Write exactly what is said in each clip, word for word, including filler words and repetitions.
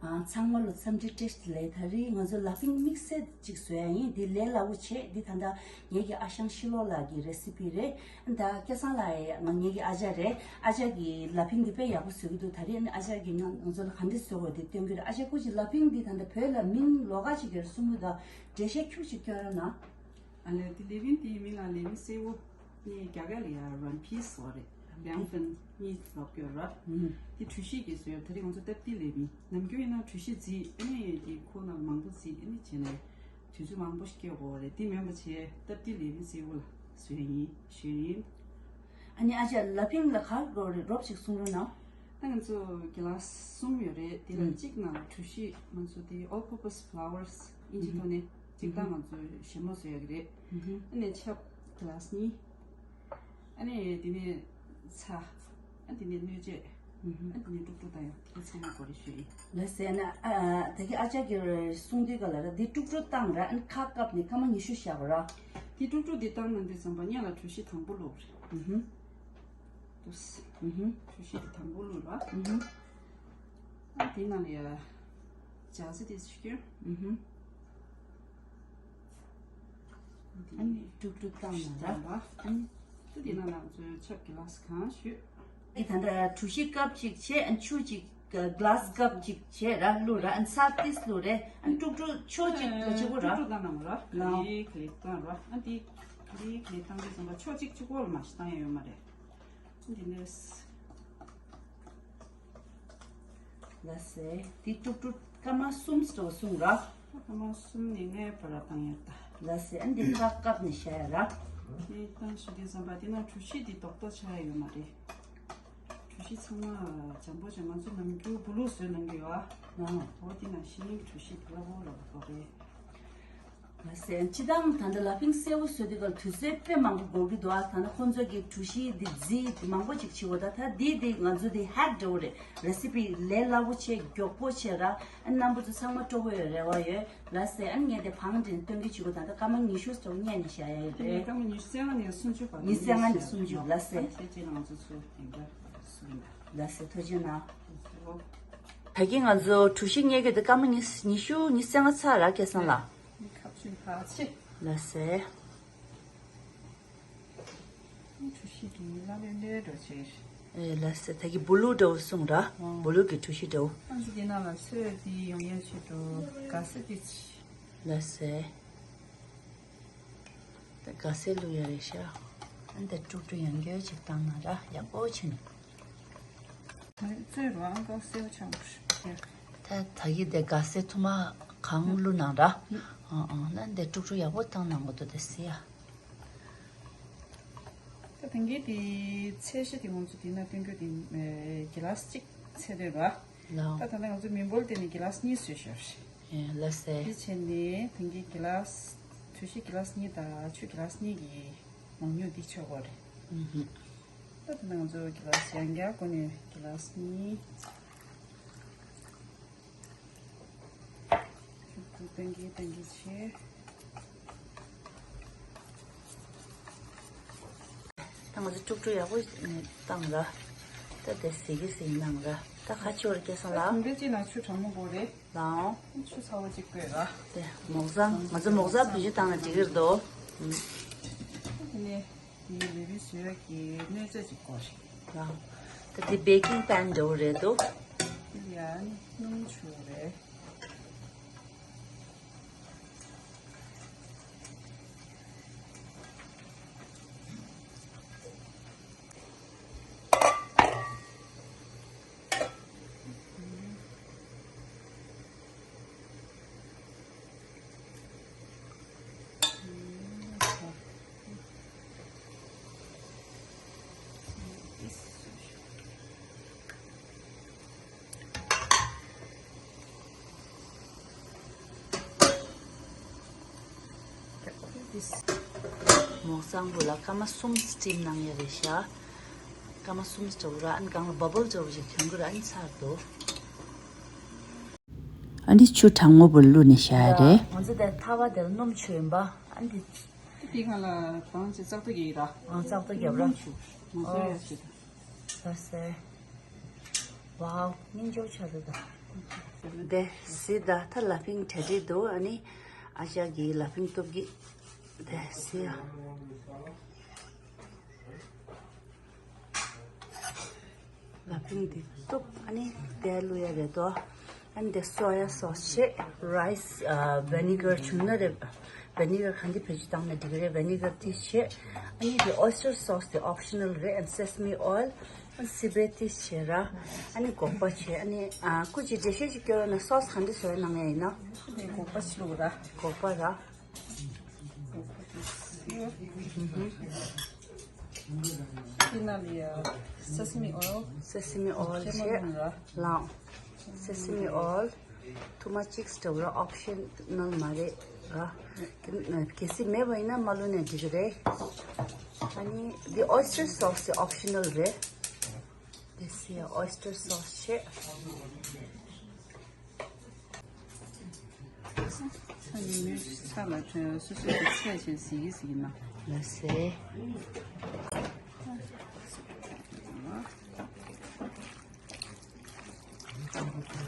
ཨ། ཚང་མ་ལ་འཚམས་འདྲི་བཀྲ་ཤིས་བདེ་ལེགས། ད་རེས་ང་ཚོ་ལ་ཕིང་དམིགས་བསལ་ཅིག་བཟོ་ཡ་ཡིན། འདི་ལས་སླ་བོ་བྱས། འདི་ད་ལྟ་ངེད་ཀྱི་ཨ་ཞང་ཤི་ལོ་ལགས་ཀྱི་རེ་སི་པི་རེད། ད་སྐལ་བཟང་ལགས་ང་ངེད་ཀྱི་ཨ་ཅག་རེད། ཨ་ཅག་གིས་ལ་ཕིང་འདི་དཔེ་ཡག་པོ་བཟོ་གི་འདུག། ད་རེས་ཨ་ཅག་གིས་ང་ང་ཚོ་ལ་ག་འདྲ་བཟོ་དགོས་འདི་སྟོན་གྱི་རེད། ཨ་ཅག་སྐུ་མཁྱེན། ལ་ཕིང་འདི་ད་ལྟ་བོད་ལ་མིང་ལོགས་ཀ་ཅིག་ཡོད་རེད་གསུང་གི་འདུག། འགྲེལ་བཤད་ཁྱུག་ཅིག་སྐྱོན་རོགས་གནང་། ཨ་ལས། དེ་ལེ་བིན་དེའི་མིང་ལ་ལེ་བིན་སེ་བོ། ནི་རྒྱ་སྐད་ལ་ཡ་རན་པི་སི་ཟེར་བ་རེད། ལེང་ཕིན་གཉིས་ལབ་ཀྱི་ཡོད་ར། ཨུམ། དེ་གྲུ་བཞི་གིས་བཟོས། ད་རེས་ང་ཚོ་སྟབས་བདེ་ལེ་བིན། ནམ་རྒྱུན་ཡིན་ན་གྲུ་བཞི་བརྫིས། ཨ་ནི་དེ་ཁོ་ན་མང་པོ་བརྫིས། ཨ་ནི་བྱས་ནས་དུས་ཚོད་མང་པོ་ཞིག་སྐྱེལ་དགོས་པ་རེད། དེ་མིན་པ་བྱས་སྟབས་བདེ་ལེ་བིན་སེ་བོ་ལ་བཟོས་ཡིན། ཞུས་ཡིན། ཨ་ནི་ཨ་ཅག་ལ་ཕིང་ལ་ག་རེ་དགོས་རེད། རོབ་ཅིག་གསུང་རོགས་གནང་། ད་ང་ཚོ་གི་ལ་སི་གསུམ་ཡོད་རེད། དེ་ལ་ཨུམ། གཅིག་ནང་ལ་གྲུ་བཞི། ང་ཚོ་དེ་all purpose flours ཨིན་ཇི་ཐོག་ནས་གཅིག་དང་། ང་ཚོ་ཞལ་མ་བཟོ་ཡ་གི་རེད། ཨུམ། ཨ་ནི་ཆབ་གི་ལ་སི་གཉིས། ཨ་ནི་དེ་ནས་ཚྭ། ཨ་དེ་ནས་སྣོད་སྤྱད། ཨུམ། ཨ་དེ་ནས་དཀྲུག་དཀྲུག་བཏང་ཡ། དེ་ཚང་མ་དགོས་རེད་ཞུ་ཡིན། ལགས་སེ། ཨ་ནི་ཨ་ད་གི་ཨ་ཅག་གིས་གསུང་དུས་ག་ལ་ར། འདི་དཀྲུག་དཀྲུག་བཏང་ར། ཨ་ནི་ཁ་བཀབ་ནས་སྐར་མ་ཉི་ཤུ་བཞག་ར། དེ་དཀྲུག་དཀྲུག་འདི་བཏང་ན་འདི་ཙམ་པ་སྔོན་ལ་གྲུ་བཞི་དང་པོ་བླུགས་རེད། ཨུམ། ཏུས། ཨུ་ཧུམ། གྲུ་བཞི་དེ་དང་པོ་བླུགས་ར། ཨུ་ཧུམ། ཨ་དེ་ནང་ལ་ཡ་ཇ་སི་དེ་ཞིག་སྐྱོན། ཨུ་ཧུམ། ཨ་ནི་དཀྲུག་དཀྲུག་བཏང་ན་ར། ཨ་ནི་ད་དེ་ནང་ལ་ང་ཚོའི་ཆབ་གི་ལ་སི་གང་ཞུ། ཨི་ད་ལྟ་གྲུ་བཞི་ཀབ་གཅིག་བྱས། ཨ་ཆུ་གཅིག་གི་གི་ལ་སི་ཀབ་གཅིག་བྱས་ར་བླུགས་ར། ཨ་ཚྭ་ཏིས་བླུགས་རེད། ཨ་དཀྲུག་དཀྲུག་ཕྱོགས་གཅིག་ལ་གཅིག་པོ་ར། དཀྲུག་དཀྲུག་བཏང་ན་མ་ར། ལའོ། ག་ལེ་ག་ལེ་བཏང་ར། ཨ་དེ་ག་ལེ་ག་ལེ་བཏང་དུས་ཙམ་པ་ཕྱོགས་གཅིག་གཅིག་པོ་ལ་མ་ཞིག་བཏང་ཡ་ཡོད་མ་རེད། འདི་ནས། ལགས་སེ། འདི་དཀྲུག་དཀྲུག་སྐར་མ་གསུམ་ཙམ་སོང་ར། སྐར་མ་གསུམ་ནས་ལྔའི་བར་ལ་བཏང་ཡོད་ད། ལགས་སེ། ཨ་འདི་ཁ་བཀབ་ནས་བཞག་ཡ་ར། འདི་བཏང་ཞུ་དུས་ཙམ་པ་འདི་ན་གྲུ་བཞི་འདི་རྡོག་རྡོག་ཆགས་ཡ་ཡོད་མ་རེད། གྲུ་བཞི་ཚང་མ་འཇམ་པོ་བྱས། ང་ཚོ་ནམ་རྒྱུན་བུ་ལུག་བཟོས་གནང་གི་ཡོད་ཨ། ཨ། འོ་འདི་ན་ཤིང་གྲུ་བཞི་དེ་ལ་འོ་ལ་འོ་རེད། ལགས་སེ། སྤྱིར་བཏང་ད་ལྟ་ལ་ཕིང་སེ་བོ་བཟོ་དུས་སྐབས་དུས་ཚོད་དཔེ་མང་པོ་འགོར་གྱི་འདུག་ཨ། ད་ལྟ་ཁོང་ཚོ་གི་གྲུ་བཞི་འདི་རྫིས་མང་པོ་ཅིག་བྱེད་དགོས། ད་ད་འདི་འདི་ང་ཚོ་འདི་ཧེག་འདྲ་བོ་རེད། རེ་སི་པི་ལས་སླ་བོ་བྱས། མགྱོགས་པོ་བྱས་ར། ཨ་རྣམ་པ་ཚོ་ཚང་མ་སྤྲོ་པོ་ཡོད་རེ་བ་ཡོད། ལགས་སེ། ཨ་ངས་དེ་བང་འདྲེན་སྟོན་གྱི་བྱེད་དགོས། ད་ལྟ་སྐར་མ་ཉི་ཤུ་ཙམ་སྔོན་ནས་བཞག་ཡ་ཡོད་རེད། སྐར་མ་ཉི་ཤུ་རྩ་ལྔ་ནས་སུམ་ཅུ་བར། ཉི་ཤུ་རྩ་ལྔ་ནས་སུམ་ཅུ། ལགས་སེ། ཨ་དེ་རྗེས་ལ་ང་ཚོ་ཚུར་དེ་འདྲ་སུ་ཡིན་ད། ལགས་སེ། ཐུགས་རྗེ་གནང་། ཨོ། ད་གིན་ང་ཚོ་གྲུ་བཞི་ཉལ་གྱི་དེ་སྐར་མ་ཉི་ཉི་ཤུ་ཉི་ཤུ་རྩ་ལྔ་ཚར་ར། སྐལ་བཟང་ལགས། ཁ་ཆུ་ཕ་ཆེ། ལགས་སེ། གྲུ་བཞི་གི་ལ་ལེ་ལེ་འགྲོ་ཆེ། ཨེ་ལགས་སེ། ད་གི་བུ་ལུག་འདྲ་བོ་གསུངས་ར། ཨོ། བུ་ལུག་གི་གྲུ་བཞི་འདྲ་བོ། ཨ་ཙི་དེ་ནང་ལ་ཚོས་དེ་ཡོང་ཡ་ཆེད་དུ་ག་ས་དེ་ཆེ། ལགས་སེ། ད་ག་ས་བླུགས་ཡ་རེད་ཤག། ཨ་འདི་དཀྲུག་དཀྲུག་ཡང་འགྱོད་ཅིག་བཏང་ན་ར་ཡག་པོ་ཕྱིན། ད་རྩོད་རོགས། ཨང་ཀང་སེའུ་ཆང་བུ་ཞིག་ད་ད་གི་དེ་ག་ས་ཐུ་མ་གང་བླུགས་ནང་ར། ཨང་ཨང་། ན་འདི་དཀྲུག་དཀྲུག་ཡག་པོ་བཏང་གནང་དགོས་འདུག་དེ་སི་ཡ། ད་ཐེངས་ཀྱི་དེ་ཚད་གཞི་དེ་ང་ཚོ་དེ་ན་སྟོན་རྒྱུ་དེ་གི་ལ་སི་གཅིག་ཚད་འདོད་ར། ལའོ། ད་ད་ལྟ་ང་ཚོ་མི་འབོར་དེ་ནས་གི་ལ་སི་གཉིས་བཟོས་ཤག། ཨེ་ལགས་སེ། དེ་བྱས་ནས་ཐེངས་ཀྱི་གི་ལ་སི་གྲུ་བཞི་གི་ལ་སི་གཉིས་དང་ཆུ་གི་ལ་སི་གཉིས་ཀྱི་མང་ཉུང་འདི་ཆགས་པ་རེད། ཨུ་ཧུ། ད་ད་ང་ཚོ་གི་ལ་སི་ཡང་བསྐྱར་སྒོ་ནས་གི་ལ་སི་གཉིས། ཏན་གི་ཏན་གི་ཆེ། ད་ང་ཚོ་དཀྲུག་དཀྲུག་ཡག་པོ་བཏང་ར། ད་དེ་ཟི་གི་ཟི་གནང་ར། ད་ཁ་ཆེ་བར་སྐྱེ་སོང་ལ། ད་དེ་ཅི་ན་ཆུ་གྲང་མོ་དགོས་རེད། ལའོ། ཆུ་ཚ་བོ་ཅིག་དགོས་ར། དེ་མོག་ཟངས། ང་ཚོ་མོག་ཟངས་བེད་སྤྱོད་བཏང་ན་འགྲིག་གི་རེད་དོ། དེ་ནས་དེའི་ལེ་བི་བཟོས་ཀྱི་སྣོད་ཆས་ཅིག་དགོས་རེད། ལའོ། ད་དེ་བེ་ཀིང་པན་འདྲ་བོ་རེད་དོ། དེ་ལ་ཡང་སྣུམ་བྱུག་རེད། མོག་ཟངས་བུ་ལ་སྐར་མ་གསུམ་སི་ཊིམ་གནང་ཡ་རེད་ཤག། སྐར་མ་གསུམ་སི་ཊིམ་ར། ཨ་ནི་སྒང་ལ་བ་བལ་འདྲ་བོ་ཞིག་ཐོན་གི་ར། ཨ་ནི་ཚར་འདུག། ཨ་ནི་ཆུ་གྲང་མོ་བུ་བླུགས་ནས་བཞག་ཡ་རེད། ང་ཚོ་དེ་ཐ་བ་དེ་ལ་སྣུམ་བྱུག་ཡིན་པ། ཨ་ནི་དེ་སྒང་ལ་གང་ཅི་ཙག་ཏུ་རྒྱབ་ཡིན་ར། ཨང་ཙག་ཏུ་རྒྱབ་ར། སྣུམ་བྱུག་ང་ཚོ་ཡ་ཆེ་ད། ལགས་སེ། ཝའོ། སྙིང་རྗེ་པོ་ཆགས་འདུག་ད། དེ་སི་ད་ད་ལ་ཕིང་གྲ་སྒྲིག་འདུག་ཨ་ནི་ཨ་ཅག་གི་ལ་ཕིང་གཏུབ་གི། དེ་སི་ཡ། ལ་ཕིང་འདི་གཏུབ། ཨ་ནི་དེ་བླུག་ཡ་རེད་དོ། ཨ་ནི་དེ་སོ་ཡ་སོ་སི་བྱས། རའི་སི་ཨ་ཝི་ནི་གར་བྱུང་ན་རེད། ཝི་ནི་གར་ག་འདི་བེད་སྤྱོད་བཏང་ན་འགྲིག་གི་རེད། ཝི་ནི་གར་དེ་བྱས། ཨ་ནི་དེ་ཨོ་ཡི་སི་ཊར་སོ་སི་དེ་ཨོབ་ཤི་ནལ་རེད། ཨ་ནི་སེ་སི་མི་ཨོ་ཡིལ། ཨ་ནི་སི་པེ་དེ་བྱས་ར། ཨ་ནི་སྒོག་པ་བྱས། ཨ་ནི་ཨ་སྐུ་མཁྱེན་འགྲེལ་བཤད་ཅིག་སྐྱོན་ན་སོ་སི་ག་འདི་བཟོ་ཡ་གནང་ཡ་ཡིན་ན། དེ་སྒོག་པ་ཕྱི་ལོགས་ར། སྒོག་པ་ར། དེ་ནང་ལ་ཡ་སེ་སི་མི་ཨོ་ཡིལ། སེ་སི་མི་ཨོ་ཡིལ་ཞེ་ལངས། སེ་སི་མི་ཨོ་ཡིལ་ཐུ་མ་གཅིག་སྤྲད་ར། ཨོབ་ཤི་ནལ་མ་རེད་ར། གལ་སྲིད་མེད་པ་ཡིན་ན་མ་བླུགས་ནའི་འགྲིག་གི་རེད། ཨ་ནི་འདི་ཨོ་ཡི་སི་ཊར་སོ་སི་དེ་ཨོབ་ཤི་ནལ་རེད། དེ་སི་ཡ་ཨོ་ཡི་སི་ཊར་སོ་སི་བྱས། ས་ཉིན་མོའི་ཆ་ལ་སོ་སོ་གི་ཚད་བྱས་གཟིགས་ཀྱི་གཟིགས་ན། ལ་སེ།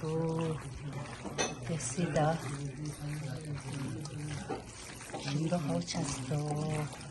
ཨོ། དེ་སི་ད། ཡིན་པ་ཧོ་ཆ་སི་དོ།